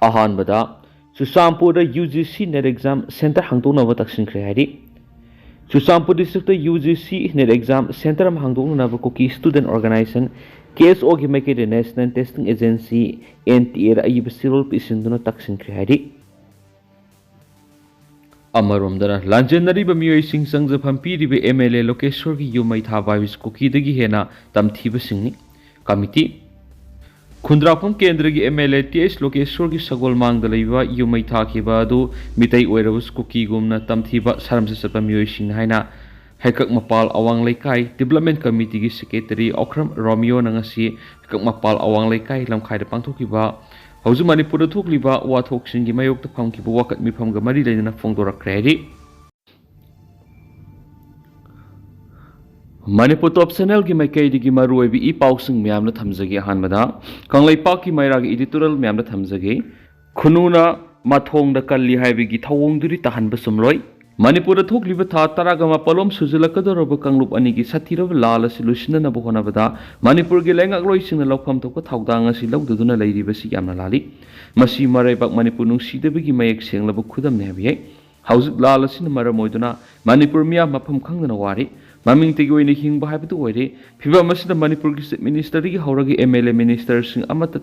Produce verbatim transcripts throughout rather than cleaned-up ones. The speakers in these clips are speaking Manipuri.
ꯑꯍꯥꯟꯕꯗ, ꯆꯨꯔꯆꯥꯟꯄꯨꯔꯗ UGC NET exam center ꯍꯥꯡꯗꯣꯛꯅꯕ ꯇꯛꯁꯤꯟꯈ꯭ꯔꯦ ꯍꯥꯏꯔꯤ꯫ ꯆꯨꯔꯆꯥꯟꯄꯨꯔ district ꯇ UGC NET exam center ꯑꯃ ꯍꯥꯡꯗꯣꯛꯅꯅꯕ Kuki Student Organization, KSO ꯒꯤ ꯃꯥꯏꯀꯩꯗ National Testing Agency, NTA ꯗ ꯑꯏꯕ ꯆꯦꯔꯣꯜ ꯄꯤꯁꯤꯟꯗꯨꯅ ꯇꯛꯁꯤꯟꯈ꯭ꯔꯦ ꯍꯥꯏꯔꯤ꯫ ꯑꯃꯔꯣꯝꯗꯅ, ꯂꯥꯟꯖꯦꯟꯅꯔꯤꯕ ꯃꯤꯑꯣꯏꯁꯤꯡ ꯆꯪꯖꯐꯝ ꯄꯤꯔꯤꯕ MLA ꯂꯣꯀꯦꯁꯣꯔꯒꯤ ꯌꯨꯝ ꯃꯩ ꯊꯥꯕ ꯍꯥꯏꯕꯁꯤ ꯀꯨꯀꯤꯗꯒꯤ ꯍꯦꯟꯅ ꯇꯝꯊꯤꯕꯁꯤꯡꯅꯤ꯫ ꯀꯃꯤꯇꯤ꯫ ꯈꯨꯟꯗ꯭ꯔꯥꯛꯄꯝ ꯀꯦꯟꯗ꯭ꯔꯒꯤ MLA TH ꯂꯣꯀꯦꯁꯣꯔꯒꯤ ꯁꯒꯣꯜ ꯃꯥꯡꯗ ꯂꯩꯕ ꯌꯨꯝ ꯃꯩ ꯊꯥꯈꯤꯕ ꯑꯗꯨ ꯃꯤꯇꯩ ꯑꯣꯏꯔꯕꯁꯨ ꯀꯨꯀꯤꯒꯨꯝꯅ ꯇꯝꯊꯤꯕ ꯁꯥꯔꯝꯁ ꯆꯠꯄ ꯃꯤꯑꯣꯏꯁꯤꯡꯅ ꯍꯥꯏꯅ ꯍꯩꯀꯛ ꯃꯄꯥꯜ ꯑꯋꯥꯡ ꯂꯩꯀꯥꯏ Development Committee ꯒꯤ Secretary ꯑꯣꯈ꯭ꯔꯝ ꯔꯣꯃꯤꯌꯣꯅ ꯉꯁꯤ ꯍꯩꯀꯛ ꯃꯄꯥꯜ ꯑꯋꯥꯡ ꯂꯩꯀꯥꯏ ꯂꯝꯈꯥꯏꯗ ꯄꯥꯡꯊꯣꯛꯈꯤꯕ ꯍꯧꯖꯤꯛ ꯃꯅꯤꯄꯨꯔꯗ ꯊꯣꯛꯂꯤꯕ ꯋꯥꯊꯣꯛꯁꯤꯡꯒꯤ ꯃꯥꯌꯣꯛꯇ ꯐꯝꯈꯤꯕ ꯋꯥꯀꯠ ꯃꯤꯐꯝꯒ ꯃꯔꯤ ꯂꯩꯅꯅ ꯐꯣꯡꯗꯣꯔꯛꯈ꯭ꯔꯦ ꯍꯥꯏꯔꯤ꯫ ꯃꯅꯤꯄꯨꯔ Top Channel ꯒꯤ ꯃꯥꯏꯀꯩꯗꯒꯤ ꯃꯔꯨꯑꯣꯏꯕ ꯏ ꯄꯥꯎꯁꯤꯡ ꯃꯌꯥꯝꯅ ꯊꯝꯖꯒꯦ꯫ ꯑꯍꯥꯟꯕꯗ, ꯀꯪꯂꯩꯄꯥꯛꯀꯤ ꯃꯩꯔꯥꯒꯤ editorial ꯃꯌꯥꯝꯅ ꯊꯝꯖꯒꯦ꯫ ꯈꯨꯅꯨꯅ ꯃꯊꯣꯡꯗ ꯀꯜꯂꯤ ꯍꯥꯏꯕꯒꯤ ꯊꯧꯑꯣꯡꯗꯨꯗꯤ ꯇꯥꯍꯟꯕ ꯆꯨꯝꯂꯣꯏ꯫ ꯃꯅꯤꯄꯨꯔꯗ ꯊꯣꯛꯂꯤꯕ ꯊꯥ ꯇꯔꯥꯒ ꯃꯥꯄꯜꯂꯣꯝ ꯁꯨꯖꯤꯜꯂꯛꯀꯗꯧꯔꯕ ꯀꯥꯡꯂꯨꯞ ꯑꯅꯤꯒꯤ ꯁꯥꯊꯤꯔꯕ ꯂꯥꯜ ꯑꯁꯤ ꯂꯣꯏꯁꯤꯟꯅꯅꯕ ꯍꯣꯠꯅꯕꯗ ꯃꯅꯤꯄꯨꯔꯒꯤ ꯂꯩꯉꯥꯛꯂꯣꯏꯁꯤꯡꯅ ꯂꯧꯐꯝ ꯊꯣꯛꯄ ꯊꯧꯗꯥꯡ ꯑꯁꯤ ꯂꯧꯗꯗꯨꯅ ꯂꯩꯔꯤꯕꯁꯤ ꯌꯥꯝꯅ ꯂꯥꯜꯂꯤ꯫ ꯃꯁꯤ ꯃꯔꯩꯕꯥꯛ ꯃꯅꯤꯄꯨꯔ ꯅꯨꯡꯁꯤꯗꯕꯒꯤ ꯃꯌꯦꯛ ꯁꯦꯡꯂꯕ ꯈꯨꯗꯝꯅꯤ ꯍꯥꯏꯕ ꯌꯥꯏ꯫ ꯍꯧꯖꯤꯛ ꯂꯥꯜ ꯑꯁꯤꯅ ꯃꯔꯝ ꯑꯣꯏꯗꯨꯅ ꯃꯅꯤꯄꯨꯔ ꯃꯤꯌꯥꯝ ꯃꯐꯝ ꯈꯪꯗꯅ ꯋꯥꯔꯤ꯫ ꯃꯃꯤꯡꯇꯒꯤ ꯑꯣꯏꯅ ꯍꯤꯡꯕ ꯍꯥꯏꯕꯗꯨ ꯑꯣꯏꯔꯦ꯫ ꯐꯤꯕꯝ ꯑꯁꯤꯗ ꯃꯅꯤꯄꯨꯔꯒꯤ Chief Minister ꯗꯒꯤ ꯍꯧꯔꯒ MLA minister ꯁꯤꯡ ꯑꯃꯠꯇ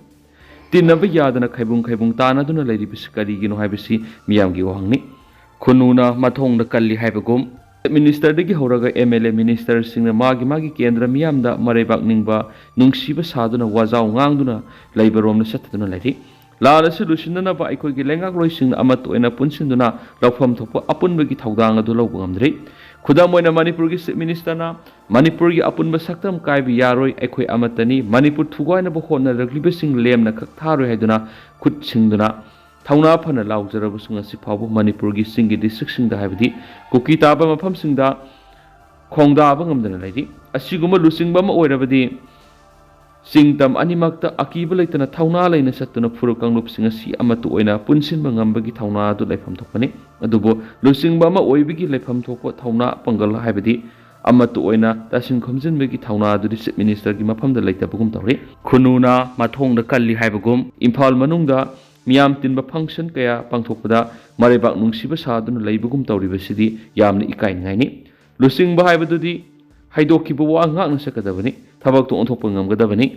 ꯇꯤꯟꯅꯕ ꯌꯥꯗꯅ ꯈꯥꯏꯕꯨꯡ ꯈꯥꯏꯕꯨꯡ ꯇꯥꯅꯗꯨꯅ ꯂꯩꯔꯤꯕꯁꯤ ꯀꯔꯤꯒꯤꯅꯣ ꯍꯥꯏꯕꯁꯤ ꯃꯤꯌꯥꯝꯒꯤ ꯋꯥꯍꯪꯅꯤ꯫ ꯈꯨꯅꯨꯅ ꯃꯊꯣꯡꯗ ꯀꯜꯂꯤ ꯍꯥꯏꯕꯒꯨꯝ, Chief Minister ꯗꯒꯤ ꯍꯧꯔꯒ MLA minister ꯁꯤꯡꯅ ꯃꯥꯒꯤ ꯃꯥꯒꯤ ꯀꯦꯟꯗ꯭ꯔ ꯃꯤꯌꯥꯝꯗ ꯃꯔꯩꯕꯥꯛ ꯅꯤꯡꯕ, ꯅꯨꯡꯁꯤꯕ ꯁꯥꯗꯨꯅ ꯋꯥꯖꯥꯎ ꯉꯥꯡꯗꯨꯅ ꯂꯩꯕꯔꯣꯝꯗ ꯆꯠꯊꯗꯨꯅ ꯂꯩꯔꯤ꯫ ꯂꯥꯜ ꯑꯁꯤ ꯂꯣꯏꯁꯤꯟꯅꯅꯕ ꯑꯩꯈꯣꯏꯒꯤ ꯂꯩꯉꯥꯛꯂꯣꯏꯁꯤꯡꯅ ꯑꯃꯠꯇ ꯑꯣꯏꯅ ꯄꯨꯟꯁꯤꯟꯗꯨꯅ ꯂꯧꯐꯝ ꯊꯣꯛꯄ ꯑꯄꯨꯟꯕꯒꯤ ꯊꯧꯗꯥꯡ ꯑꯗꯨ ꯂꯧꯕ ꯉꯝꯗ꯭ꯔꯤ꯫ ꯈꯨꯗꯝ ꯑꯣꯏꯅ, ꯃꯅꯤꯄꯨꯔꯒꯤ Chief Minister ꯅ "ꯃꯅꯤꯄꯨꯔꯒꯤ ꯑꯄꯨꯟꯕ ꯁꯛꯇꯝ ꯀꯥꯏꯕ ꯌꯥꯔꯣꯏ, ꯑꯩꯈꯣꯏ ꯑꯃꯠꯇꯅꯤ, ꯃꯅꯤꯄꯨꯔ ꯊꯨꯒꯥꯏꯅꯕ ꯍꯣꯠꯅꯔꯛꯂꯤꯕꯁꯤꯡ ꯂꯦꯝꯅ ꯈꯛ ꯊꯥꯔꯣꯏ" ꯍꯥꯏꯗꯨꯅ ꯈꯨꯠ ꯁꯤꯡꯗꯨꯅ ꯊꯧꯅꯥ ꯐꯅ ꯂꯥꯎꯖꯔꯕꯁꯨ ꯉꯁꯤ ꯐꯥꯎꯕ ꯃꯅꯤꯄꯨꯔꯒꯤ ꯆꯤꯡꯒꯤ district ꯁꯤꯡꯗ, ꯍꯥꯏꯕꯗꯤ ꯀꯨꯀꯤ ꯇꯥꯕ ꯃꯐꯝꯁꯤꯡꯗ ꯈꯣꯡꯗꯥꯕ ꯉꯝꯗꯅ ꯂꯩꯔꯤ꯫ ꯑꯁꯤꯒꯨꯝꯕ ꯂꯨꯆꯤꯡꯕ ꯑꯃ ꯑꯣꯏꯔꯕꯗꯤ ꯆꯤꯡ ꯇꯝ ꯑꯅꯤꯃꯛꯇ ꯑꯀꯤꯕ ꯂꯩꯇꯅ ꯊꯧꯅꯥ ꯂꯩꯅ ꯆꯠꯇꯨꯅ ꯐꯨꯔꯨꯞ ꯀꯥꯡꯂꯨꯞꯁꯤꯡ ꯑꯁꯤ ꯑꯃꯠꯇ ꯑꯣꯏꯅ ꯄꯨꯟꯁꯤꯟꯕ ꯉꯝꯕꯒꯤ ꯊꯧꯅꯥ ꯑꯗꯨ ꯂꯩꯐꯝ ꯊꯣꯛꯄꯅꯤ꯫ ꯑꯗꯨꯕꯨ ꯂꯨꯆꯤꯡꯕ ꯑꯃ ꯑꯣꯏꯕꯒꯤ ꯂꯩꯐꯝ ꯊꯣꯛꯄ ꯊꯧꯅꯥ ꯄꯥꯡꯒꯜ, ꯍꯥꯏꯕꯗꯤ ꯑꯃꯠꯇ ꯑꯣꯏꯅ ꯇꯥꯁꯤꯟ ꯈꯣꯝꯖꯤꯟꯕꯒꯤ ꯊꯧꯅꯥ ꯑꯗꯨꯗꯤ Chief Minister ꯒꯤ ꯃꯐꯝꯗ ꯂꯩꯇꯕꯒꯨꯝ ꯇꯧꯔꯤ꯫ ꯈꯨꯅꯨꯅ ꯃꯊꯣꯡꯗ ꯀꯜꯂꯤ ꯍꯥꯏꯕꯒꯨꯝ, ꯏꯝꯐꯥꯜ ꯃꯅꯨꯡꯗ ꯃꯤꯌꯥꯝ ꯇꯤꯟꯕ function ꯀꯌꯥ ꯄꯥꯡꯊꯣꯛꯄꯗ ꯃꯔꯩꯕꯥꯛ ꯅꯨꯡꯁꯤꯕ ꯁꯥꯗꯨꯅ ꯂꯩꯕꯒꯨꯝ ꯇꯧꯔꯤꯕꯁꯤꯗꯤ ꯌꯥꯝꯅ ꯏꯀꯥꯏꯅꯤꯡꯉꯥꯏꯅꯤ꯫ ꯂꯨꯆꯤꯡꯕ ꯍꯥꯏꯕꯗꯨꯗꯤ ꯍꯥꯏꯗꯣꯛꯈꯤꯕ ꯋꯥ ꯉꯥꯛꯅ ꯆꯠꯀꯗꯕꯅꯤ, ꯊꯕꯛꯇꯨ ꯑꯣꯟꯊꯣꯛꯄ ꯉꯝꯒꯗꯕꯅꯤ꯫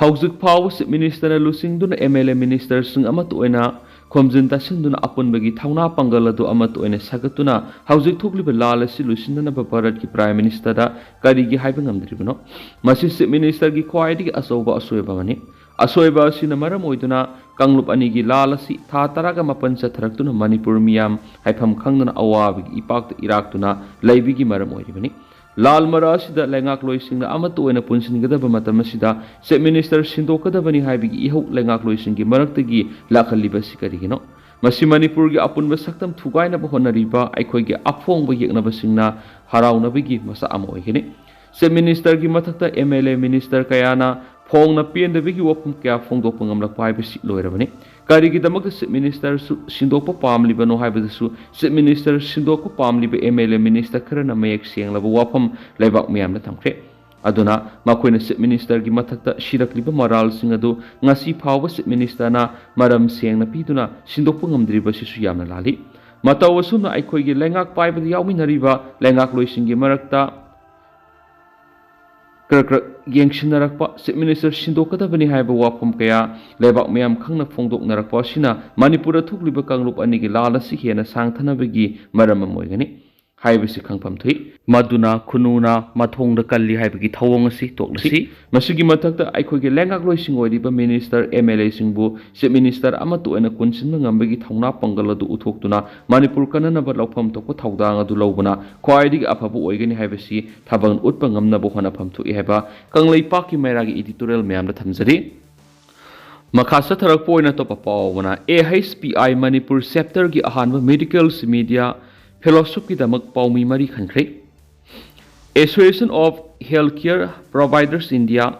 ꯍꯧꯖꯤꯛ ꯐꯥꯎꯕ Chief Ministerꯅ ꯂꯨꯆꯤꯡꯗꯨꯅ M L A ministerꯁꯤꯡ ꯑꯃꯠꯇ ꯑꯣꯏꯅ ꯈꯣꯝꯖꯤꯟ ꯇꯥꯁꯤꯟꯗꯨꯅ ꯑꯄꯨꯟꯕꯒꯤ ꯊꯧꯅꯥ ꯄꯥꯡꯒꯜ ꯑꯗꯨ ꯑꯃꯠꯇ ꯑꯣꯏꯅ ꯁꯥꯒꯠꯇꯨꯅ ꯍꯧꯖꯤꯛ ꯊꯣꯛꯂꯤꯕ ꯂꯥꯜ ꯑꯁꯤ ꯂꯣꯏꯁꯤꯟꯅꯅꯕ ꯚꯥꯔꯠꯀꯤ Prime Ministerꯗ ꯀꯔꯤꯒꯤ ꯍꯥꯏꯕ ꯉꯝꯗ꯭ꯔꯤꯕꯅꯣ? ꯃꯁꯤ Chief Ministerꯒꯤ ꯈ꯭ꯋꯥꯏꯗꯒꯤ ꯑꯆꯧꯕ ꯑꯁꯣꯏꯕ ꯑꯃꯅꯤ꯫ ꯑꯁꯣꯏꯕ ꯑꯁꯤꯅ ꯃꯔꯝ ꯑꯣꯏꯗꯨꯅ ꯀꯥꯡꯂꯨꯞ ꯑꯅꯤꯒꯤ ꯂꯥꯜ ꯑꯁꯤ ꯊꯥ ꯇꯔꯥꯒ ꯃꯥꯄꯟ ꯆꯠꯊꯔꯛꯇꯨꯅ ꯃꯅꯤꯄꯨꯔ ꯃꯤꯌꯥꯝ ꯍꯥꯏꯐꯝ ꯈꯪꯗꯅ ꯑꯋꯥꯕꯒꯤ ꯏꯄꯥꯛꯇ ꯏꯔꯥꯛꯇꯨꯅ ꯂꯩꯕꯒꯤ ꯃꯔꯝ ꯑꯣꯏꯔꯤꯕꯅꯤ꯫ ꯂꯥꯜ ꯃꯔꯛ ꯑꯁꯤꯗ ꯂꯩꯉꯥꯛꯂꯣꯏꯁꯤꯡꯅ ꯑꯃꯠꯇ ꯑꯣꯏꯅ ꯄꯨꯟꯁꯤꯟꯒꯗꯕ ꯃꯇꯝ ꯑꯁꯤꯗ Chief Minister ꯁꯤꯟꯗꯣꯛꯀꯗꯕꯅꯤ ꯍꯥꯏꯕꯒꯤ ꯏꯍꯧ ꯂꯩꯉꯥꯛꯂꯣꯏꯁꯤꯡꯒꯤ ꯃꯔꯛꯇꯒꯤ ꯂꯥꯛꯍꯜꯂꯤꯕ ꯑꯁꯤ ꯀꯔꯤꯒꯤꯅꯣ? ꯃꯁꯤ ꯃꯅꯤꯄꯨꯔꯒꯤ ꯑꯄꯨꯟꯕ ꯁꯛꯇꯝ ꯊꯨꯒꯥꯏꯅꯕ ꯍꯣꯠꯅꯔꯤꯕ ꯑꯩꯈꯣꯏꯒꯤ ꯑꯐꯣꯡꯕ ꯌꯦꯛꯅꯕꯁꯤꯡꯅ ꯍꯔꯥꯎꯅꯕꯒꯤ ꯃꯆꯥꯛ ꯑꯃ ꯑꯣꯏꯒꯅꯤ꯫ Chief Ministerꯒꯤ ꯃꯊꯛꯇ M L A minister ꯀꯌꯥꯅ ꯐꯣꯡꯅ ꯄꯦꯟꯗꯕꯒꯤ ꯋꯥꯐꯝ ꯀꯌꯥ ꯐꯣꯡꯗꯣꯛꯄ ꯉꯝꯂꯛꯄ ꯍꯥꯏꯕꯁꯤ ꯂꯣꯏꯔꯕꯅꯤ꯫ ꯀꯔꯤꯒꯤꯗꯃꯛꯇ Chief Ministerꯁꯨ ꯁꯤꯟꯗꯣꯛꯄ ꯄꯥꯝꯂꯤꯕꯅꯣ ꯍꯥꯏꯕꯗꯨꯁꯨ Chief Minister ꯁꯤꯟꯗꯣꯛꯄ ꯄꯥꯝꯂꯤꯕ M L A minister ꯈꯔꯅ ꯃꯌꯦꯛ ꯁꯦꯡꯂꯕ ꯋꯥꯐꯝ ꯂꯩꯕꯥꯛ ꯃꯤꯌꯥꯝꯗ ꯊꯝꯈ꯭ꯔꯦ꯫ ꯑꯗꯨꯅ ꯃꯈꯣꯏꯅ Chief Ministerꯒꯤ ꯃꯊꯛꯇ ꯁꯤꯔꯛꯂꯤꯕ ꯃꯔꯥꯜꯁꯤꯡ ꯑꯗꯨ ꯉꯁꯤ ꯐꯥꯎꯕ Chief Ministerꯅ ꯃꯔꯝ ꯁꯦꯡꯅ ꯄꯤꯗꯨꯅ ꯁꯤꯟꯗꯣꯛꯄ ꯉꯝꯗ꯭ꯔꯤꯕꯁꯤꯁꯨ ꯌꯥꯝꯅ ꯂꯥꯜꯂꯤ꯫ ꯃꯇꯧ ꯑꯁꯨꯝꯅ ꯑꯩꯈꯣꯏꯒꯤ ꯂꯩꯉꯥꯛ ꯄꯥꯏꯕꯗ ꯌꯥꯎꯃꯤꯟꯅꯔꯤꯕ ꯂꯩꯉꯥꯛꯂꯣꯏꯁꯤꯡꯒꯤ ꯃꯔꯛꯇ ꯀ꯭ꯔꯛ ꯀ꯭ꯔꯛ ꯌꯦꯡꯁꯤꯟꯅꯔꯛꯄ, Chief Minister ꯁꯤꯟꯗꯣꯛꯀꯗꯕꯅꯤ ꯍꯥꯏꯕ ꯋꯥꯐꯝ ꯀꯌꯥ ꯂꯩꯕꯥꯛ ꯃꯤꯌꯥꯝ ꯈꯪꯅ ꯐꯣꯡꯗꯣꯛꯅꯔꯛꯄ ꯑꯁꯤꯅ ꯃꯅꯤꯄꯨꯔꯗ ꯊꯣꯛꯂꯤꯕ ꯀꯥꯡꯂꯨꯞ ꯑꯅꯤꯒꯤ ꯂꯥꯜ ꯑꯁꯤ ꯍꯦꯟꯅ ꯁꯥꯡꯊꯅꯕꯒꯤ ꯃꯔꯝ ꯑꯃ ꯑꯣꯏꯒꯅꯤ ꯍꯥꯏꯕꯁꯤ ꯈꯪꯐꯝ ꯊꯣꯛꯏ꯫ ꯃꯗꯨꯅ ꯈꯨꯅꯨꯅ ꯃꯊꯣꯡꯗ ꯀꯜꯂꯤ ꯍꯥꯏꯕꯒꯤ ꯊꯧꯑꯣꯡ ꯑꯁꯤ ꯇꯣꯛꯂꯁꯤ꯫ ꯃꯁꯤꯒꯤ ꯃꯊꯛꯇ ꯑꯩꯈꯣꯏꯒꯤ ꯂꯩꯉꯥꯛꯂꯣꯏꯁꯤꯡ ꯑꯣꯏꯔꯤꯕ minister, M L Aꯁꯤꯡꯕꯨ Chief Minister ꯑꯃꯠꯇ ꯑꯣꯏꯅ ꯀꯣꯟꯁꯤꯟꯕ ꯉꯝꯕꯒꯤ ꯊꯧꯅꯥ ꯄꯥꯡꯒꯜ ꯑꯗꯨ ꯎꯠꯊꯣꯛꯇꯨꯅ ꯃꯅꯤꯄꯨꯔ ꯀꯟꯅꯅꯕ ꯂꯧꯐꯝ ꯊꯣꯛꯄ ꯊꯧꯗꯥꯡ ꯑꯗꯨ ꯂꯧꯕꯅ ꯈ꯭ꯋꯥꯏꯗꯒꯤ ꯑꯐꯕ ꯑꯣꯏꯒꯅꯤ ꯍꯥꯏꯕꯁꯤ ꯊꯥꯕꯜ ꯎꯠꯄ ꯉꯝꯅꯕ ꯍꯣꯠꯅꯐꯝ ꯊꯣꯛꯏ ꯍꯥꯏꯕ ꯀꯪꯂꯩꯄꯥꯛꯀꯤ ꯃꯩꯔꯥꯒꯤ editorial ꯃꯌꯥꯝꯗ ꯊꯝꯖꯔꯤ꯫ ꯃꯈꯥ ꯆꯠꯊꯔꯛꯄ ꯑꯣꯏꯅ ꯑꯇꯣꯞꯄ ꯄꯥꯎ ꯑꯃꯅ, A H P I Manipur chapterꯒꯤ ꯑꯍꯥꯟꯕ Medicals Media Fellowshipꯀꯤꯗꯃꯛ ꯄꯥꯎꯃꯤ ꯃꯔꯤ ꯈꯟꯈ꯭ꯔꯦ꯫ Association of Healthcare Providers India,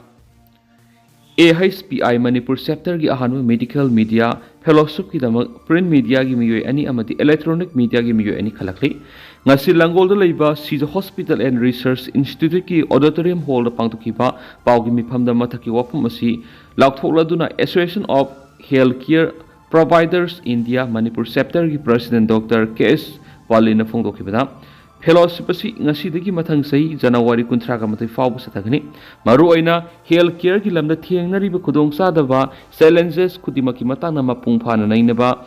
A H P I Manipur chapterꯒꯤ ꯑꯍꯥꯟꯕ Medical Media Fellowshipꯀꯤꯗꯃꯛ print mediaꯒꯤ ꯃꯤꯑꯣꯏ ꯑꯅꯤ ꯑꯃꯗꯤ electronic mediaꯒꯤ ꯃꯤꯑꯣꯏ ꯑꯅꯤ ꯈꯜꯂꯛꯂꯤ꯫ ꯉꯁꯤ ꯂꯥꯡꯒꯣꯜꯗ ꯂꯩꯕ Sija Hospital and Research Instituteꯀꯤ auditorium hallꯗ ꯄꯥꯡꯊꯣꯛꯈꯤꯕ ꯄꯥꯎꯒꯤ ꯃꯤꯐꯝꯗ ꯃꯊꯛꯀꯤ ꯋꯥꯐꯝ ꯑꯁꯤ ꯂꯥꯎꯊꯣꯛꯂꯗꯨꯅ Association of Healthcare Providers India Manipur Chapterꯒꯤ President Doctor K S Pal-ꯅ ꯐꯣꯡꯗꯣꯛꯈꯤꯕꯗ, fellowship ꯑꯁꯤ ꯉꯁꯤꯗꯒꯤ ꯃꯊꯪ ꯆꯍꯤ January ꯀꯨꯟꯊ꯭ꯔꯥꯒ ꯃꯥꯊꯣꯏ ꯐꯥꯎꯕ ꯆꯠꯊꯒꯅꯤ꯫ ꯃꯔꯨꯑꯣꯏꯅ healthcareꯒꯤ ꯂꯝꯗ ꯊꯦꯡꯅꯔꯤꯕ ꯈꯨꯗꯣꯡꯆꯥꯗꯕ, challenges ꯈꯨꯗꯤꯡꯃꯛꯀꯤ ꯃꯇꯥꯡꯗ ꯃꯄꯨꯡ ꯐꯥꯅ ꯅꯩꯅꯕ,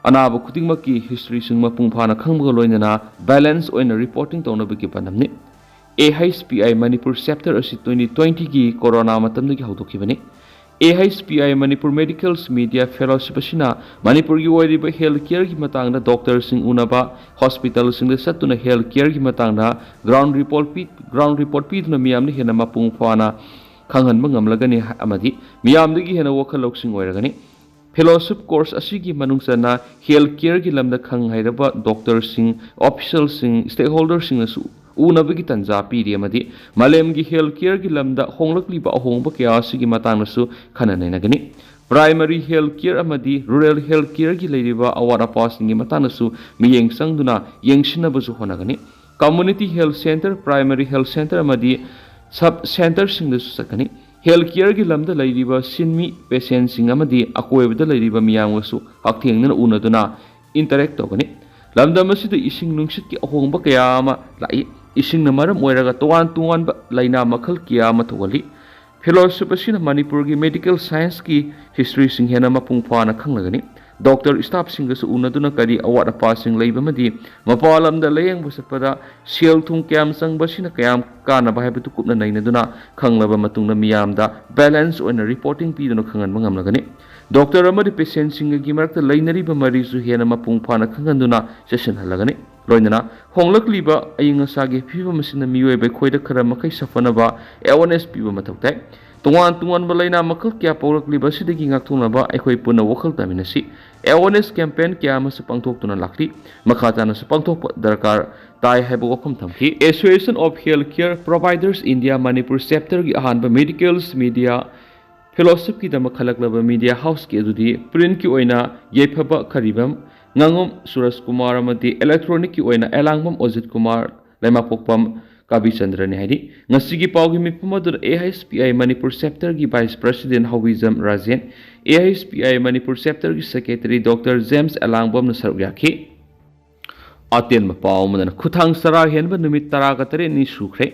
ꯑꯅꯥꯕ ꯈꯨꯗꯤꯡꯃꯛꯀꯤ historyꯁꯤꯡ ꯃꯄꯨꯡ ꯐꯥꯅ ꯈꯪꯕꯒ ꯂꯣꯏꯅꯅ balance ꯑꯣꯏꯅ reporting ꯇꯧꯅꯕꯒꯤ ꯄꯥꯟꯗꯝꯅꯤ꯫ A H P I Manipur Chapter ꯑꯁꯤ twenty twentyꯒꯤ corona ꯃꯇꯝꯗꯒꯤ ꯍꯧꯗꯣꯛꯈꯤꯕꯅꯤ꯫ A H P I Manipur Medicals Media Fellowship ꯑꯁꯤꯅ ꯃꯅꯤꯄꯨꯔꯒꯤ ꯑꯣꯏꯔꯤꯕ healthcareꯒꯤ ꯃꯇꯥꯡꯗ doctorꯁꯤꯡ ꯎꯅꯕ, hospitalꯁꯤꯡꯗ ꯆꯠꯇꯨꯅ healthcareꯒꯤ ꯃꯇꯥꯡꯗ ground report ꯄꯤ-, ground report ꯄꯤꯗꯨꯅ ꯃꯤꯌꯥꯝꯗ ꯍꯦꯟꯅ ꯃꯄꯨꯡ ꯐꯥꯅ ꯈꯪꯍꯟꯕ ꯉꯝꯂꯒꯅꯤ ꯑꯃꯗꯤ ꯃꯤꯌꯥꯝꯗꯒꯤ ꯍꯦꯟꯅ ꯋꯥꯈꯜ ꯂꯧꯁꯤꯡ ꯑꯣꯏꯔꯒꯅꯤ꯫ Fellowship course ꯑꯁꯤꯒꯤ ꯃꯅꯨꯡ ꯆꯟꯅ healthcareꯒꯤ ꯂꯝꯗ ꯈꯪ ꯍꯩꯔꯕ doctorꯁꯤꯡ, officialꯁꯤꯡ, stakeholderꯁꯤꯡꯅꯁꯨ ꯎꯅꯕꯒꯤ ꯇꯥꯟꯖꯥ ꯄꯤꯔꯤ ꯑꯃꯗꯤ ꯃꯥꯂꯦꯝꯒꯤ healthcareꯒꯤ ꯂꯝꯗ ꯍꯣꯡꯂꯛꯂꯤꯕ ꯑꯍꯣꯡꯕ ꯀꯌꯥ ꯑꯁꯤꯒꯤ ꯃꯇꯥꯡꯗꯁꯨ ꯈꯟꯅ ꯅꯩꯅꯒꯅꯤ꯫ Primary healthcare ꯑꯃꯗꯤ rural healthcareꯒꯤ ꯂꯩꯔꯤꯕ ꯑꯋꯥꯠ ꯑꯄꯥꯁꯤꯡꯒꯤ ꯃꯇꯥꯡꯗꯁꯨ ꯃꯤꯠꯌꯦꯡ ꯆꯪꯗꯨꯅ ꯌꯦꯡꯁꯤꯟꯅꯕꯁꯨ ꯍꯣꯠꯅꯒꯅꯤ꯫ Community health centre, primary health centre ꯑꯃꯗꯤ sub centreꯁꯤꯡꯗꯁꯨ ꯆꯠꯀꯅꯤ꯫ Healthcareꯒꯤ ꯂꯝꯗ ꯂꯩꯔꯤꯕ ꯁꯤꯟꯃꯤ, patientꯁꯤꯡ ꯑꯃꯗꯤ ꯑꯀꯣꯏꯕꯗ ꯂꯩꯔꯤꯕ ꯃꯤꯌꯥꯝꯒꯁꯨ ꯍꯛꯊꯦꯡꯅꯅ ꯎꯅꯗꯨꯅ interact ꯇꯧꯒꯅꯤ꯫ ꯂꯝꯗꯝ ꯑꯁꯤꯗ ꯏꯁꯤꯡ ꯅꯨꯡꯁꯤꯠꯀꯤ ꯑꯍꯣꯡꯕ ꯀꯌꯥ ꯑꯃ ꯂꯥꯛꯏ꯫ ꯏꯁꯤꯡꯅ ꯃꯔꯝ ꯑꯣꯏꯔꯒ ꯇꯣꯉꯥꯟ ꯇꯣꯉꯥꯟꯕ ꯂꯥꯏꯅꯥ ꯃꯈꯜ ꯀꯌꯥ ꯑꯃ ꯊꯣꯛꯍꯜꯂꯤ꯫ Fellowship ꯑꯁꯤꯅ ꯃꯅꯤꯄꯨꯔꯒꯤ medical scienceꯀꯤ historyꯁꯤꯡ ꯍꯦꯟꯅ ꯃꯄꯨꯡ ꯐꯥꯅ ꯈꯪꯂꯒꯅꯤ꯫ Doctor staffꯁꯤꯡꯒꯁꯨ ꯎꯅꯗꯨꯅ ꯀꯔꯤ ꯑꯋꯥꯠ ꯑꯄꯥꯁꯤꯡ ꯂꯩꯕ ꯑꯃꯗꯤ ꯃꯄꯥꯟ ꯂꯝꯗ ꯂꯥꯌꯦꯡꯕ ꯆꯠꯄꯗ ꯁꯦꯜ ꯊꯨꯝ ꯀꯌꯥꯝ ꯆꯪꯕ ꯑꯁꯤꯅ ꯀꯌꯥꯝ ꯀꯥꯟꯅꯕ ꯍꯥꯏꯕꯗꯨ ꯀꯨꯞꯅ ꯅꯩꯅꯗꯨꯅ ꯈꯪꯂꯕ ꯃꯇꯨꯡꯗ ꯃꯤꯌꯥꯝꯗ balance ꯑꯣꯏꯅ reporting ꯄꯤꯗꯨꯅ ꯈꯪꯍꯟꯕ ꯉꯝꯂꯒꯅꯤ꯫ Doctor ꯑꯃꯗꯤ patientꯁꯤꯡꯒꯤ ꯃꯔꯛꯇ ꯂꯩꯅꯔꯤꯕ ꯃꯔꯤꯁꯨ ꯍꯦꯟꯅ ꯃꯄꯨꯡ ꯐꯥꯅ ꯈꯪꯍꯟꯗꯨꯅ ꯆꯦꯠꯁꯤꯟꯍꯜꯂꯒꯅꯤ꯫ ꯂꯣꯏꯅꯅ ꯍꯣꯡꯂꯛꯂꯤꯕ ꯑꯏꯪ ꯑꯁꯥꯒꯤ ꯐꯤꯕꯝ ꯑꯁꯤꯅ ꯃꯤꯑꯣꯏꯕ ꯑꯩꯈꯣꯏꯗ ꯈꯔ ꯃꯈꯩ ꯁꯥꯐꯅꯕ awareness ꯄꯤꯕ ꯃꯊꯧ ꯇꯥꯏ꯫ ꯇꯣꯉꯥꯟ ꯇꯣꯉꯥꯟꯕ ꯂꯥꯏꯅꯥ ꯃꯈꯜ ꯀꯌꯥ ꯄꯣꯛꯂꯛꯂꯤꯕ ꯑꯁꯤꯗꯒꯤ ꯉꯥꯛꯊꯣꯛꯅꯕ ꯑꯩꯈꯣꯏ ꯄꯨꯟꯅ ꯋꯥꯈꯜ ꯇꯥꯃꯤꯟꯅꯁꯤ꯫ Awareness campaign ꯀꯌꯥ ꯑꯃꯁꯨ ꯄꯥꯡꯊꯣꯛꯇꯨꯅ ꯂꯥꯛꯂꯤ꯫ ꯃꯈꯥ ꯇꯥꯅꯁꯨ ꯄꯥꯡꯊꯣꯛꯄ ꯗꯔꯀꯥꯔ ꯇꯥꯏ ꯍꯥꯏꯕ ꯋꯥꯐꯝ ꯊꯝꯈꯤ꯫ Association of Healthcare Providers India Manipur Chapterꯒꯤ ꯑꯍꯥꯟꯕ Medicals Media Fellowshipꯀꯤꯗꯃꯛ ꯈꯜꯂꯛꯂꯕ media houseꯀꯤ ꯑꯗꯨꯗꯤ printꯀꯤ ꯑꯣꯏꯅ ꯌꯥꯏꯐꯕ ꯈꯔꯤꯕꯝ, ꯉꯥꯉꯣꯝ ꯁꯨꯔꯖ ꯀꯨꯃꯥꯔ ꯑꯃꯗꯤ electronicꯀꯤ ꯑꯣꯏꯅ ꯑꯦꯂꯥꯡꯕꯝ ꯑꯣꯖꯤꯠ ꯀꯨꯃꯥꯔ, ꯂꯩꯃꯥꯄꯣꯛꯄꯝ ꯀꯕꯤꯆꯟꯗ꯭ꯔꯅꯤ ꯍꯥꯏꯔꯤ꯫ ꯉꯁꯤꯒꯤ ꯄꯥꯎꯒꯤ ꯃꯤꯐꯝ ꯑꯗꯨꯗ A H P I Manipur ꯆꯦꯞꯇꯔꯒꯤ vice president Houbijam Rajen, A H P I Manipur ꯆꯦꯞꯇꯔꯒꯤ ꯁꯦꯀ꯭ꯔꯦꯇꯔꯤ ꯗꯣꯛꯇꯔ ꯖꯦꯝꯁ ꯑꯦꯂꯥꯡꯕꯝꯅ ꯁꯔꯨꯛ ꯌꯥꯈꯤ꯫ ꯑꯇꯦꯟꯕ ꯄꯥꯎ ꯑꯃꯗꯅ ꯈꯨꯊꯥꯡ ꯆꯔꯥ ꯍꯦꯟꯕ ꯅꯨꯃꯤꯠ ꯇꯔꯥꯒ ꯇꯔꯦꯠꯅꯤ ꯁꯨꯈ꯭ꯔꯦ꯫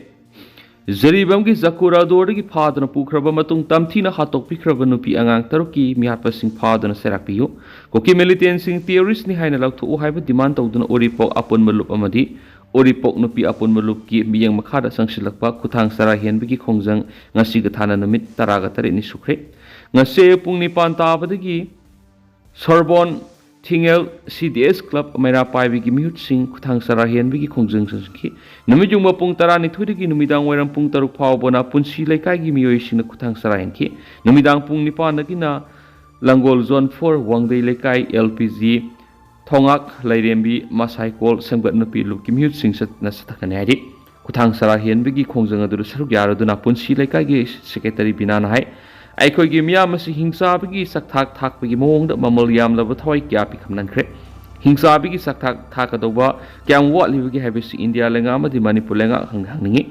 ꯖꯔꯤꯕꯥꯝꯒꯤ ꯖꯀꯨꯔꯥꯗꯣꯔꯗꯒꯤ ꯐꯥꯗꯨꯅ ꯄꯨꯈ꯭ꯔꯕ ꯃꯇꯨꯡ ꯇꯝꯊꯤꯅ ꯍꯥꯠꯇꯣꯛꯄꯤꯈ꯭ꯔꯕ ꯅꯨꯄꯤ ꯑꯉꯥꯡ ꯇꯔꯨꯛꯀꯤ ꯃꯤꯍꯥꯠꯄꯁꯤꯡ ꯐꯥꯗꯨꯅ ꯆꯩꯔꯥꯛꯄꯤꯌꯨ꯫ ꯀꯨꯀꯤ ꯃꯤꯂꯤꯇꯦꯟꯁꯤꯡ ꯇꯦꯔꯣꯔꯤꯁ꯭ꯠꯅꯤ ꯍꯥꯏꯅ ꯂꯥꯎꯊꯣꯛꯎ ꯍꯥꯏꯕ ꯗꯤꯃꯥꯟ ꯇꯧꯗꯨꯅ ꯎꯔꯤꯄꯣꯛ ꯑꯄꯨꯟꯕ ꯂꯨꯞ ꯑꯃꯗꯤ ꯎꯔꯤꯄꯣꯛ ꯅꯨꯄꯤ ꯑꯄꯨꯟꯕ ꯂꯨꯞꯀꯤ ꯃꯤꯠꯌꯦꯡ ꯃꯈꯥꯗ ꯆꯪꯁꯤꯜꯂꯛꯄ ꯈꯨꯊꯥꯡ ꯆꯔꯥ ꯍꯦꯟꯕꯒꯤ ꯈꯣꯡꯖꯪ ꯉꯁꯤꯒ ꯊꯥꯅ ꯅꯨꯃꯤꯠ ꯇꯔꯥꯒ ꯇꯔꯦꯠꯅꯤ ꯁꯨꯈ꯭ꯔꯦ꯫ ꯉꯁꯤ ꯑꯌꯨꯛ ꯄꯨꯡ ꯅꯤꯄꯥꯟ ꯇꯥꯕꯗꯒꯤ ꯁꯣꯔꯕꯣꯟ ꯊꯤꯡꯉꯦꯜ ꯁꯤ ꯗꯤ ꯑꯦꯁ ꯀ꯭ꯂꯕ ꯃꯩꯔꯥ ꯄꯥꯏꯕꯤꯒꯤ ꯃꯤꯍꯨꯠꯁꯤꯡ ꯈꯨꯊꯥꯡ ꯆꯔꯥ ꯍꯦꯟꯕꯒꯤ ꯈꯣꯡꯖꯪ ꯆꯪꯁꯤꯟꯈꯤ꯫ ꯅꯨꯃꯤꯠ ꯌꯨꯡꯕ ꯄꯨꯡ ꯇꯔꯥꯅꯤꯊꯣꯏꯗꯒꯤ ꯅꯨꯃꯤꯗꯥꯡ ꯋꯥꯏꯔꯝ ꯄꯨꯡ ꯇꯔꯨꯛ ꯐꯥꯎꯕꯅ ꯄꯨꯟꯁꯤ ꯂꯩꯀꯥꯏꯒꯤ ꯃꯤꯑꯣꯏꯁꯤꯡꯅ ꯈꯨꯊꯥꯡ ꯆꯔꯥ ꯍꯦꯟꯈꯤ꯫ ꯅꯨꯃꯤꯗꯥꯡ ꯄꯨꯡ ꯅꯤꯄꯥꯟꯗꯒꯤꯅ ꯂꯪꯒꯣꯜ ꯖꯣꯟ ꯐꯣꯔ ꯋꯥꯡꯗꯩ ꯂꯩꯀꯥꯏ ꯑꯦꯜ ꯄꯤ ꯖꯤ ꯊꯣꯉꯥꯛ ꯂꯩꯔꯦꯝꯕꯤ ꯃꯁꯥꯏꯀꯣꯜ ꯁꯦꯝꯒꯠ ꯅꯨꯄꯤ ꯂꯨꯞꯀꯤ ꯃꯤꯍꯨꯠꯁꯤꯡ ꯆꯠꯅ ꯆꯠꯊꯒꯅꯤ ꯍꯥꯏꯔꯤ꯫ ꯈꯨꯊꯥꯡ ꯆꯔꯥ ꯍꯦꯟꯕꯒꯤ ꯈꯣꯡꯖꯪ ꯑꯗꯨꯗ ꯁꯔꯨꯛ ꯌꯥꯔꯗꯨꯅ ꯄꯨꯟꯁꯤ ꯂꯩꯀꯥꯏꯒꯤ ꯁꯦꯀ꯭ꯔꯦꯇꯔꯤ ꯕꯤꯅꯥꯅ ꯍꯥꯏ, ꯑꯩꯈꯣꯏꯒꯤ ꯃꯤꯌꯥꯝ ꯑꯁꯤ ꯍꯤꯡꯆꯥꯕꯒꯤ ꯆꯥꯛꯊꯥꯛ ꯊꯥꯛꯄꯒꯤ ꯃꯑꯣꯡꯗ ꯃꯃꯜ ꯌꯥꯝꯂꯕ ꯊꯋꯥꯏ ꯀꯌꯥ ꯄꯤꯈꯝꯅꯈ꯭ꯔꯦ꯫ ꯍꯤꯡꯆꯥꯕꯒꯤ ꯆꯥꯛꯊꯥꯛ ꯊꯥꯛꯀꯗꯧꯕ ꯀꯌꯥꯝ ꯋꯥꯠꯂꯤꯕꯒꯦ ꯍꯥꯏꯕꯁꯤ ꯏꯟꯗꯤꯌꯥ ꯂꯩꯉꯥꯛ ꯑꯃꯗꯤ ꯃꯅꯤꯄꯨꯔ ꯂꯩꯉꯥꯛ ꯍꯪ-, ꯍꯪꯅꯤꯡꯏ꯫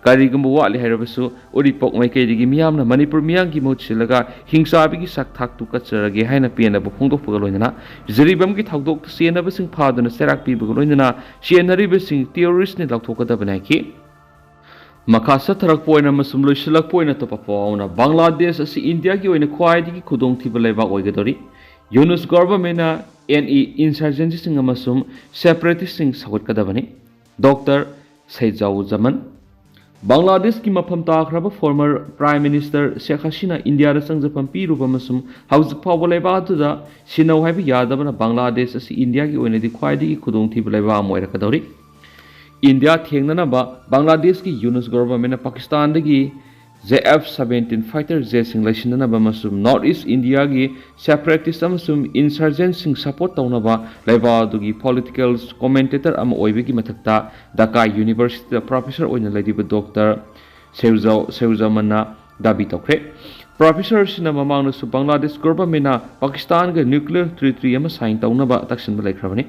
ꯀꯔꯤꯒꯨꯝꯕ ꯋꯥꯠꯂꯤ ꯍꯥꯏꯔꯕꯁꯨ ꯎꯔꯤꯄꯣꯛ ꯃꯥꯏꯀꯩꯗꯒꯤ ꯃꯤꯌꯥꯝꯅ ꯃꯅꯤꯄꯨꯔ ꯃꯤꯌꯥꯝꯒꯤ ꯃꯍꯨꯠ ꯁꯤꯜꯂꯒ ꯍꯤꯡꯆꯥꯕꯒꯤ ꯆꯥꯛꯊꯥꯛꯇꯨ ꯀꯠꯆꯔꯒꯦ ꯍꯥꯏꯅ ꯄꯦꯟꯗꯕ ꯐꯣꯡꯗꯣꯛꯄꯒ ꯂꯣꯏꯅꯅ ꯖꯤꯔꯤꯕꯥꯝꯒꯤ ꯊꯧꯗꯣꯛꯇ ꯆꯦꯟꯅꯕꯁꯤꯡ ꯐꯥꯗꯨꯅ ꯆꯩꯔꯥꯛ ꯄꯤꯕꯒ ꯂꯣꯏꯅꯅ ꯆꯦꯟꯅꯔꯤꯕꯁꯤꯡ ꯇꯦꯔꯣꯔꯤꯁ꯭ꯠꯅꯤ ꯂꯥꯎꯊꯣꯛꯀꯗꯕꯅꯤ ꯍꯥꯏꯈꯤ꯫ ꯃꯈꯥ ꯆꯠꯊꯔꯛꯄ ꯑꯣꯏꯅ ꯑꯃꯁꯨꯡ ꯂꯣꯏꯁꯤꯜꯂꯛꯄ ꯑꯣꯏꯅ ꯑꯇꯣꯞꯄ ꯄꯥꯎ ꯑꯃꯅ ꯕꯪꯒ꯭ꯂꯥꯗꯦꯁ ꯑꯁꯤ ꯏꯟꯗꯤꯌꯥꯒꯤ ꯑꯣꯏꯅ ꯈ꯭ꯋꯥꯏꯗꯒꯤ ꯈꯨꯗꯣꯡꯊꯤꯕ ꯂꯩꯕꯥꯛ ꯑꯣꯏꯒꯗꯧꯔꯤ꯫ ꯌꯨꯅꯨꯁ ꯒꯣꯚꯔꯟꯃꯦꯟꯠꯅ ꯑꯦꯟ ꯏ ꯏꯟꯁꯔꯖꯦꯟꯁꯤꯁꯤꯡ ꯑꯃꯁꯨꯡ ꯁꯦꯄꯔꯦꯇꯤꯁꯁꯤꯡ ꯁꯧꯒꯠꯀꯗꯕꯅꯤ꯫ ꯗꯣꯛꯇꯔ ꯁꯩꯖꯥꯎꯖꯃꯟ꯫ ꯕꯪꯒ꯭ꯂꯥꯗꯦꯁꯀꯤ ꯃꯐꯝ ꯇꯥꯈ꯭ꯔꯕ ꯐꯣꯔꯃꯔ ꯄ꯭ꯔꯥꯏꯝ ꯃꯤꯅꯤꯁꯇꯔ ꯁꯦꯈ ꯍꯁꯤꯅꯥ ꯏꯟꯗꯤꯌꯥꯗ ꯆꯪꯖꯐꯝ ꯄꯤꯔꯨꯕ ꯑꯃꯁꯨꯡ ꯍꯧꯖꯤꯛ ꯐꯥꯎꯕ ꯂꯩꯕꯥꯛ ꯑꯗꯨꯗ ꯁꯤꯟꯅꯧ ꯍꯥꯏꯕ ꯌꯥꯗꯕꯅ ꯕꯪꯒ꯭ꯂꯥꯗꯦꯁ ꯑꯁꯤ ꯏꯟꯗꯤꯌꯥꯒꯤ ꯑꯣꯏꯅꯗꯤ ꯈ꯭ꯋꯥꯏꯗꯒꯤ ꯈꯨꯗꯣꯡꯊꯤꯕ ꯂꯩꯕꯥꯛ ꯑꯃ ꯑꯣꯏꯔꯛꯀꯗꯧꯔꯤ꯫ ꯏꯟꯗꯤꯌꯥ ꯊꯦꯡꯅꯅꯕ ꯕꯪꯒ꯭ꯂꯥꯗꯦꯁꯀꯤ ꯌꯨꯅꯨꯁ ꯒꯣꯚꯔꯟꯃꯦꯟꯠꯅ ꯄꯥꯀꯤꯁꯇꯥꯟꯗꯒꯤ ꯖꯦ ꯑꯦꯐ ꯁꯕꯦꯟꯇꯤꯟ ꯐꯥꯏꯇꯔ ꯖꯦꯠꯁꯤꯡ ꯂꯩꯁꯤꯟꯅꯅꯕ ꯑꯃꯁꯨꯡ ꯅꯣꯔꯠ ꯏꯁ꯭ꯠ ꯏꯟꯗꯤꯌꯥꯒꯤ ꯁꯦꯄꯔꯦꯇꯤꯁ꯭ꯠ ꯑꯃꯁꯨꯡ ꯏꯟꯁꯔꯖꯦꯟꯠꯁꯤꯡ ꯁꯄꯣꯔꯠ ꯇꯧꯅꯕ ꯂꯩꯕꯥꯛ ꯑꯗꯨꯒꯤ ꯄꯣꯂꯤꯇꯤꯀꯦꯜ ꯀꯣꯃꯦꯟꯇꯦꯇꯔ ꯑꯃ ꯑꯣꯏꯕꯒꯤ ꯃꯊꯛꯇ ꯙꯀꯥ ꯌꯨꯅꯤꯚꯔꯁꯤꯇꯤꯗ ꯄ꯭ꯔꯣꯐꯦꯁꯔ ꯑꯣꯏꯅ ꯂꯩꯔꯤꯕ ꯗꯣꯛꯇꯔ ꯁꯦꯎꯖꯥꯎ ꯁꯦꯎꯖꯥꯃꯟꯅ ꯗꯥꯕꯤ ꯇꯧꯈ꯭ꯔꯦ꯫ ꯄ꯭ꯔꯣꯐꯦꯁꯔꯁꯤꯅ ꯃꯃꯥꯡꯗꯁꯨ ꯕꯪꯒ꯭ꯂꯥꯗꯦꯁ ꯒꯣꯚꯔꯟꯃꯦꯟꯠꯅ ꯄꯥꯀꯤꯁꯇꯥꯟꯒ ꯅ꯭ꯌꯨꯀ꯭ꯂꯤꯌꯔ ꯇ꯭ꯔꯤꯇꯤ ꯑꯃ ꯁꯥꯏꯟ ꯇꯧꯅꯕ ꯇꯛꯁꯤꯟꯕ ꯂꯩꯈ꯭ꯔꯕꯅꯤ꯫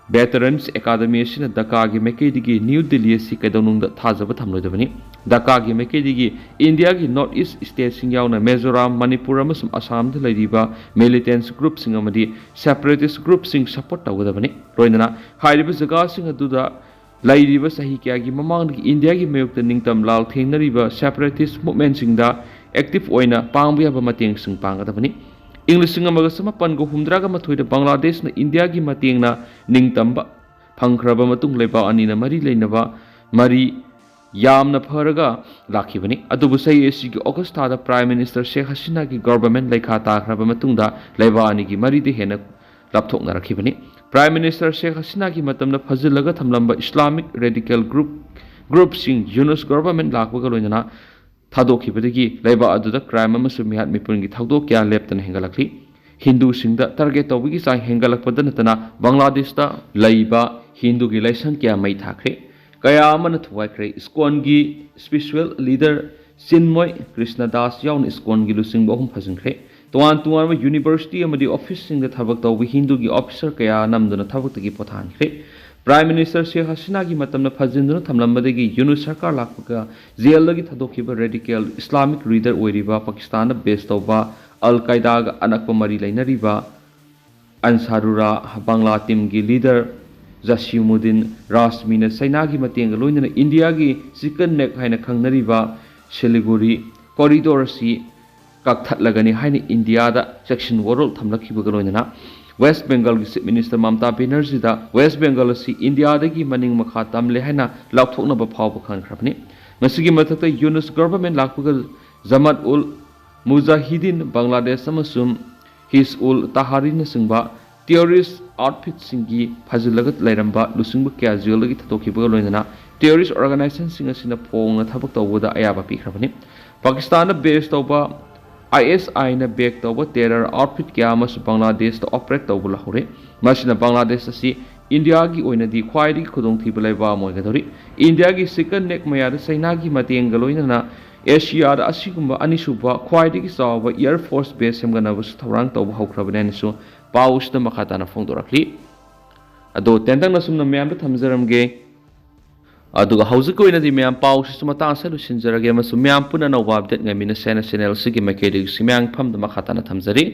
Veterans Academy ꯑꯁꯤꯅ ꯙꯥꯀꯥꯒꯤ ꯃꯥꯏꯀꯩꯗꯒꯤ ꯅ꯭ꯌꯨ ꯗꯤꯜꯂꯤ ꯑꯁꯤ ꯀꯩꯗꯧꯅꯨꯡꯗ ꯊꯥꯖꯕ ꯊꯝꯂꯣꯏꯗꯕꯅꯤ꯫ ꯙꯥꯀꯥꯒꯤ ꯃꯥꯏꯀꯩꯗꯒꯤ ꯏꯟꯗꯤꯌꯥꯒꯤ ꯅꯣꯔꯠ ꯏꯁ ꯁ꯭ꯇꯦꯠꯁꯤꯡ ꯌꯥꯎꯅ ꯃꯤꯖꯣꯔꯥꯝ, ꯃꯅꯤꯄꯨꯔ ꯑꯃꯁꯨꯡ ꯑꯁꯥꯝꯗ ꯂꯩꯔꯤꯕ ꯃꯤꯂꯤꯇꯦꯟꯁ ꯒ꯭ꯔꯨꯞꯁꯤꯡ ꯑꯃꯗꯤ ꯁꯦꯄꯔꯦꯇꯤꯁ ꯒ꯭ꯔꯨꯞꯁꯤꯡ ꯁꯄꯣꯔꯠ ꯇꯧꯒꯗꯕꯅꯤ꯫ ꯂꯣꯏꯅꯅ ꯍꯥꯏꯔꯤꯕ ꯖꯒꯥꯁꯤꯡ ꯑꯗꯨꯗ ꯂꯩꯔꯤꯕ ꯆꯍꯤ ꯀꯌꯥꯒꯤ ꯃꯃꯥꯡꯗꯒꯤ ꯏꯟꯗꯤꯌꯥꯒꯤ ꯃꯥꯌꯣꯛꯇ ꯅꯤꯡꯇꯝ ꯂꯥꯜ ꯊꯦꯡꯅꯔꯤꯕ ꯁꯦꯄꯔꯦꯇꯤꯁ ꯃꯨꯚꯃꯦꯟꯁꯤꯡꯗ ꯑꯦꯛꯇꯤꯚ ꯑꯣꯏꯅ ꯄꯥꯡꯕ ꯌꯥꯕ ꯃꯇꯦꯡꯁꯤꯡ ꯄꯥꯡꯒꯗꯕꯅꯤ꯫ ꯏꯪ ꯂꯤꯁꯤꯡ ꯑꯃꯒ ꯆꯃꯥꯄꯟꯒ ꯍꯨꯝꯗ꯭ꯔꯥꯒ ꯃꯥꯊꯣꯏꯗ ꯕꯪꯒ꯭ꯂꯥꯗꯦꯁꯅ ꯏꯟꯗꯤꯌꯥꯒꯤ ꯃꯇꯦꯡꯅ ꯅꯤꯡꯇꯝꯕ ꯐꯪꯈ꯭ꯔꯕ ꯃꯇꯨꯡ ꯂꯩꯕꯥꯛ ꯑꯅꯤꯅ ꯃꯔꯤ ꯂꯩꯅꯕ ꯃꯔꯤ ꯌꯥꯝꯅ ꯐꯔꯒ ꯂꯥꯛꯈꯤꯕꯅꯤ꯫ ꯑꯗꯨꯕꯨ ꯆꯍꯤ ꯑꯁꯤꯒꯤ ꯑꯣꯒꯁ ꯊꯥꯗ ꯄ꯭ꯔꯥꯏꯝ ꯃꯤꯅꯤꯁꯇꯔ ꯁꯦꯈ ꯍꯁꯤꯅꯥꯒꯤ ꯒꯚꯔꯟꯃꯦꯟ ꯂꯩꯈꯥ ꯇꯥꯈ꯭ꯔꯕ ꯃꯇꯨꯡꯗ ꯂꯩꯕꯥꯛ ꯑꯅꯤꯒꯤ ꯃꯔꯤꯗ ꯍꯦꯟꯅ ꯂꯥꯞꯊꯣꯛꯅꯔꯛꯈꯤꯕꯅꯤ꯫ ꯄ꯭ꯔꯥꯏꯝ ꯃꯤꯅꯤꯁꯇꯔ ꯁꯦꯈ ꯍꯁꯤꯅꯥꯒꯤ ꯃꯇꯝꯗ ꯐꯖꯤꯜꯂꯒ ꯊꯝꯂꯝꯕ ꯏꯁꯂꯥꯃꯤꯛ ꯔꯦꯗꯤꯀꯦꯜ ꯒ꯭ꯔꯨꯞ, ꯒ꯭ꯔꯨꯞꯁꯤꯡ ꯌꯨꯅꯨꯁ ꯒꯚꯔꯟꯃꯦꯟ ꯂꯥꯛꯄꯒ ꯂꯣꯏꯅꯅ ꯊꯥꯗꯣꯛꯈꯤꯕꯗꯒꯤ ꯂꯩꯕꯥꯛ ꯑꯗꯨꯗ ꯀ꯭ꯔꯥꯏꯝ ꯑꯃꯁꯨꯡ ꯃꯤꯍꯥꯠ ꯃꯤꯄꯨꯟꯒꯤ ꯊꯧꯗꯣꯛ ꯀꯌꯥ ꯂꯦꯞꯇꯅ ꯍꯦꯟꯒꯠꯂꯛꯂꯤ꯫ ꯍꯤꯟꯗꯨꯁꯤꯡꯗ ꯇꯥꯔꯒꯦꯠ ꯇꯧꯕꯒꯤ ꯆꯥꯡ ꯍꯦꯟꯒꯠꯂꯛꯄꯗ ꯅꯠꯇꯅ ꯕꯪꯒ꯭ꯂꯥꯗꯦꯁꯇ ꯂꯩꯕ ꯍꯤꯟꯗꯨꯒꯤ ꯂꯥꯏꯁꯪ ꯀꯌꯥ ꯃꯩ ꯊꯥꯈ꯭ꯔꯦ꯫ ꯀꯌꯥ ꯑꯃꯅ ꯊꯨꯒꯥꯏꯈ꯭ꯔꯦ꯫ ꯏꯁꯀꯣꯟꯒꯤ ꯁ꯭ꯄꯤꯔꯤꯆꯨꯋꯦꯜ ꯂꯤꯗꯔ ꯆꯤꯟꯃꯣꯏ ꯀ꯭ꯔꯤꯁꯅꯗꯥꯁ ꯌꯥꯎꯅ ꯏꯁꯀꯣꯟꯒꯤ ꯂꯨꯆꯤꯡꯕ ꯑꯍꯨꯝ ꯐꯥꯖꯤꯟꯈ꯭ꯔꯦ꯫ ꯇꯣꯉꯥꯟ ꯇꯣꯉꯥꯟꯕ ꯌꯨꯅꯤꯚꯔꯁꯤꯇꯤ ꯑꯃꯗꯤ ꯑꯣꯐꯤꯁꯁꯤꯡꯗ ꯊꯕꯛ ꯇꯧꯕ ꯍꯤꯟꯗꯨꯒꯤ ꯑꯣꯐꯤꯁꯔ ꯀꯌꯥ ꯅꯝꯗꯨꯅ ꯊꯕꯛꯇꯒꯤ ꯄꯣꯊꯥꯍꯟꯈ꯭ꯔꯦ꯫ ꯄ꯭ꯔꯥꯏꯝ ꯃꯤꯅꯤꯁꯇꯔ ꯁꯦꯈ ꯍꯁꯤꯅꯥꯒꯤ ꯃꯇꯝꯗ ꯐꯥꯖꯤꯟꯗꯨꯅ ꯊꯝꯂꯝꯕꯗꯒꯤ ꯌꯨꯅꯨꯁ ꯁꯔꯀꯥꯔ ꯂꯥꯛꯄꯒ ꯖꯦꯜꯗꯒꯤ ꯊꯥꯗꯣꯛꯈꯤꯕ ꯔꯦꯗꯤꯀꯦꯜ ꯏꯁꯂꯥꯃꯤꯛ ꯂꯤꯗꯔ ꯑꯣꯏꯔꯤꯕ ꯄꯥꯀꯤꯁꯇꯥꯟꯗ ꯕꯦꯁ ꯇꯧꯕ ꯑꯜ ꯀꯥꯏꯗꯥꯒ ꯑꯅꯛꯄ ꯃꯔꯤ ꯂꯩꯅꯔꯤꯕ ꯑꯟꯁꯥꯔꯨꯔꯥ ꯕꯪꯒ꯭ꯂꯥ ꯇꯤꯝꯒꯤ ꯂꯤꯗꯔ ꯖꯁꯤꯃꯨꯗꯤꯟ ꯔꯥꯖꯃꯤꯅ ꯆꯩꯅꯥꯒꯤ ꯃꯇꯦꯡꯒ ꯂꯣꯏꯅꯅ ꯏꯟꯗꯤꯌꯥꯒꯤ ꯆꯤꯀꯟ ꯅꯦꯛ ꯍꯥꯏꯅ ꯈꯪꯅꯔꯤꯕ ꯁꯤꯂꯤꯒꯨꯔꯤ ꯀꯣꯔꯤꯗꯣꯔ ꯑꯁꯤ ꯀꯛꯊꯠꯂꯒꯅꯤ ꯍꯥꯏꯅ ꯏꯟꯗꯤꯌꯥꯗ ꯆꯦꯛꯁꯤꯟ ꯋꯥꯔꯣꯜ ꯊꯝꯂꯛꯈꯤꯕꯒ ꯂꯣꯏꯅꯅ ꯋꯦꯁ ꯕꯦꯡꯒꯜꯒꯤ ꯆꯤꯐ ꯃꯤꯅꯤꯁꯇꯔ ꯃꯃꯇꯥ ꯕꯦꯅꯔꯖꯤꯗ ꯋꯦꯁ ꯕꯦꯡꯒꯜ ꯑꯁꯤ ꯏꯟꯗꯤꯌꯥꯗꯒꯤ ꯃꯅꯤꯡ ꯃꯈꯥ ꯇꯝꯂꯦ ꯍꯥꯏꯅ ꯂꯥꯎꯊꯣꯛꯅꯕ ꯐꯥꯎꯕ ꯈꯪꯈ꯭ꯔꯕꯅꯤ꯫ ꯃꯁꯤꯒꯤ ꯃꯊꯛꯇ ꯌꯨꯅꯨꯁ ꯒꯚꯔꯟꯃꯦꯟ ꯂꯥꯛꯄꯒ ꯖꯃꯥꯠ ꯎꯜ ꯃꯨꯖꯥꯍꯤꯗꯤꯟ ꯕꯪꯒ꯭ꯂꯥꯗꯦꯁ ꯑꯃꯁꯨꯡ ꯍꯤꯖ ꯎꯜ ꯇꯥꯍꯥꯔꯤꯅꯆꯤꯡꯕ ꯇꯦꯔꯣꯔꯤꯁ ꯑꯥꯎꯠꯐꯤꯠꯁꯤꯡꯒꯤ ꯐꯥꯖꯤꯜꯂꯒ ꯂꯩꯔꯝꯕ ꯂꯨꯆꯤꯡꯕ ꯀꯌꯥ ꯖꯦꯜꯗꯒꯤ ꯊꯥꯗꯣꯛꯈꯤꯕꯒ ꯂꯣꯏꯅꯅ ꯇꯦꯔꯣꯔꯤꯁ ꯑꯣꯔꯒꯅꯥꯏꯖꯦꯁꯟꯁꯤꯡ ꯑꯁꯤꯅ ꯐꯣꯡꯅ ꯊꯕꯛ ꯇꯧꯕꯗ ꯑꯌꯥꯕ ꯄꯤꯈ꯭ꯔꯕꯅꯤ꯫ ꯄꯥꯀꯤꯁꯇꯥꯟꯗ ꯕꯦꯁ ꯇꯧꯕ ꯑꯥꯏ ꯑꯦꯁ ꯑꯥꯏꯅ ꯕꯦꯛ ꯇꯧꯕ ꯇꯦꯔꯔ ꯑꯥꯎꯠꯐꯤꯠ ꯀꯌꯥ ꯑꯃꯁꯨ ꯕꯪꯒ꯭ꯂꯥꯗꯦꯁꯇ ꯑꯣꯄꯔꯦꯠ ꯇꯧꯕ ꯍꯧꯔꯦ꯫ ꯃꯁꯤꯅ ꯕꯪꯒ꯭ꯂꯥꯗꯦꯁ ꯑꯁꯤ ꯏꯟꯗꯤꯌꯥꯒꯤ ꯑꯣꯏꯅꯗꯤ ꯈ꯭ꯋꯥꯏꯗꯒꯤ ꯈꯨꯗꯣꯡꯊꯤꯕ ꯂꯩꯕꯥꯛ ꯑꯃ ꯑꯣꯏꯒꯗꯧꯔꯤ꯫ ꯏꯟꯗꯤꯌꯥꯒꯤ ꯆꯤꯀꯟ ꯅꯦꯛ ꯃꯌꯥꯗ ꯆꯩꯅꯥꯒꯤ ꯃꯇꯦꯡꯒ ꯂꯣꯏꯅꯅ ꯑꯦꯁꯤꯌꯥꯗ ꯑꯁꯤꯒꯨꯝꯕ ꯑꯅꯤꯁꯨꯕ ꯈ꯭ꯋꯥꯏꯗꯒꯤ ꯆꯥꯎꯕ ꯑꯦꯌꯔ ꯐꯣꯔꯁ ꯕꯦꯁ ꯁꯦꯝꯒꯠꯅꯕꯁꯨ ꯊꯧꯔꯥꯡ ꯇꯧꯕ ꯍꯧꯈ꯭ꯔꯕꯅꯤ ꯍꯥꯏꯅꯁꯨ ꯄꯥꯎ ꯑꯁꯤꯗ ꯃꯈꯥ ꯇꯥꯅ ꯐꯣꯡꯗꯣꯔꯛꯂꯤ꯫ ꯑꯗꯣ ꯇꯦꯟꯇꯛꯅ ꯁꯨꯝꯅ ꯃꯌꯥꯝꯗ ꯊꯝꯖꯔꯝꯒꯦ꯫ ꯑꯗꯨꯒ ꯍꯧꯖꯤꯛꯀꯤ ꯑꯣꯏꯅꯗꯤ ꯃꯌꯥꯝ ꯄꯥꯎꯁꯤꯁꯨ ꯃꯇꯥꯡ ꯑꯁꯤꯗ ꯂꯣꯏꯁꯤꯟꯖꯔꯒꯦ ꯑꯃꯁꯨꯡ ꯃꯌꯥꯝ ꯄꯨꯟꯅ ꯑꯅꯧꯕ update ꯉꯥꯏꯃꯤꯟꯅꯁꯦ ꯍꯥꯏꯅ channel ꯑꯁꯤꯒꯤ ꯃꯥꯏꯀꯩꯗꯒꯤ ꯁꯤꯃꯌꯥꯝ ꯃꯐꯝꯗ ꯃꯈꯥ ꯇꯥꯅ ꯊꯝꯖꯔꯤ꯫